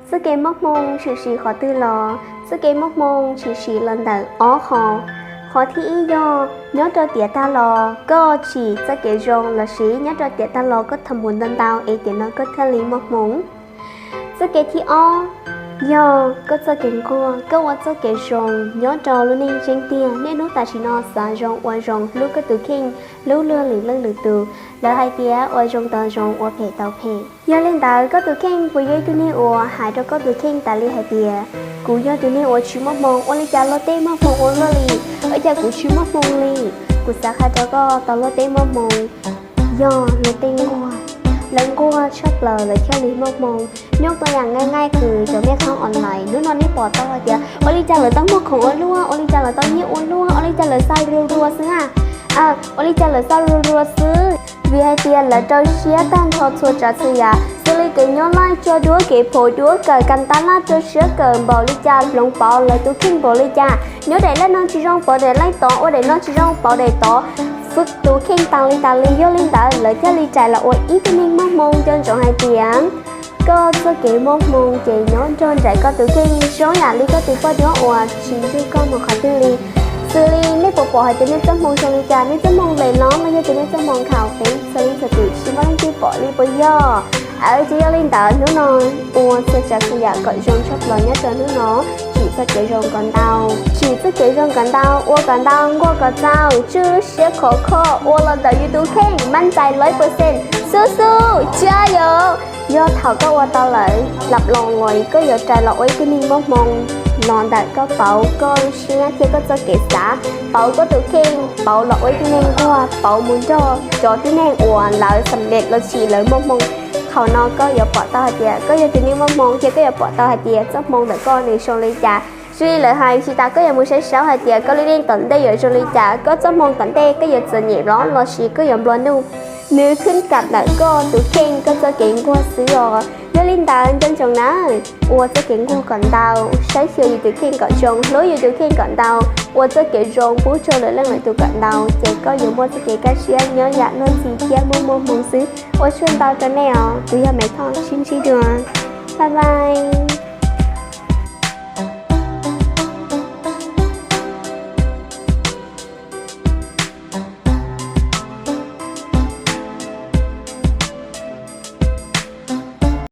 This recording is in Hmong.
Txoj kev muaj hmoo tshwm sim qhov twg los? Txoj kev muaj hmoo tshwm sim los ntawm ob qho. Qhov thib ib yog nyob rau tiam tag los koj tsim txoj kev zoo lossis nyob rau tiam tag los koj tham mus ntau ntau es tiam no koj thiaj li muaj hmoo. Txoj kev thib ob yog koj txoj kev nquag, koj ua txoj kev zoo nyob rau lub neej tseeb tiag. Niaj hnub tam sim no xav zoo ua zoo, hlub koj tus kheej, hlub luag lwm leej lwm tus. Lawv hais tias ua zoo tau zoo, ua phem tau phem. Yog li ntawd koj tus kheej puas yog ib tug neeg uas hais rau koj tus kheej tas li hais tias kuv yog tus neeg uas tsis muaj hmoo, ua li cas luag tej muaj hmoo ua luaj li, ua cas kuv tsis muaj hmoo li? Kuv xav qhia rau koj, tau luag tej muaj hmoo yog luag tej nquag. Lawv nquag tshaj plaws lawv thiaj li muaj hmoo. Nyob tua yam nqaij nqaij kws cov mej khoom online hnub no nej pom tau hais tias ua li cas lawv tau muaj khoom ua luaj, ua li cas lawv tau nyiaj ua luaj, ua li cas lawv xa rua rua xwb na. Ua li cas lawv xa rua rua xwb? Vim hais tias lawv rau siab tag nrho txhua tsav txhua yam, xws li kev nyob laij, cog duab, kev phaum duab, kawm kas tas laj, rau siab kawm npaum li cas, hloov pauv lawv tus kheej npaum li cas, nyob daim laj no tsis zoo pauv daim laj tod, ua daim no tsis zoo pauv daim tod, tus kheej tas li tas li. Yog li ntawd lawv thiaj li rais los ua ib tug neeg muaj hmoo. Nco ntsoov hais tias koj txoj kev muaj hmoo ces nyob nrog nraim koj tus kheej zoo yam li koj tus poj duab uas tsis nrug koj mus qhov twg li. Xws li nej puas pom hais tias nej txoj hmoo zoo li cas, nej txoj hmoo lem los los yog tias nej txoj hmoo nkhaus, peb txhua leej txhua tus tsis muaj leej twg pom li puas yog? Ces yog li ntawd hnub no ua txhua tsav txhua yam kom zoo tshaj plaws nyob rau hnub no. Tsim txoj kev zoo kom ntau, tsim txoj kev zoo kom ntau, ua kom ntau, nquag kom txaus, tswj siab khov kho, ua los ntawm yus tus kheej, maj ntais lawv percent, xub xub, tsia yom. Yog thaum koj ua tau lawm, lab loos los koj yuav rais los ua ib tug neeg muaj hmoo los ntawm koj pauv koj lub siab thiab koj txoj kev xav, pauv koj tus kheej, pauv los ua ib tug neeg nquag, pauv mus nrog cov tib neeg uas lawv xam lej los sis lawv muaj hmoo. Thaum no koj yuav pom tau hais tias koj yog tus neeg muaj hmoo thiab koj yuav pom tau hais tias txoj hmoo ntawm koj nws zoo li cas. Xws li lawv hais tsis tas koj yuav mus saib saib hais tias koj lub neej tom ntej yuav zoo li cas, koj txoj hmoo tom ntej koj yuav txom nyem los los sis koj yuav nplua nuj, nws khwb kam ntawm koj tus kheej, koj txoj kev nquag xwb os. Yog li ntawd nco ntsoov na, ua txoj kev nquag kom ntau, saib xyuas yus tus kheej kom zoo, hlub yus tus kheej kom ntau, ua txoj kev zoo pub rau lwm leej lwm tus kom ntau, ces koj yuav muaj txoj kev kaj siab nyob yam luag ntxhi thiab muaj muaj hmoo xwb. Ua tsaug ntau rau nej os, kuv yog Maiv Thoj, sib ntsib dua, bye bye.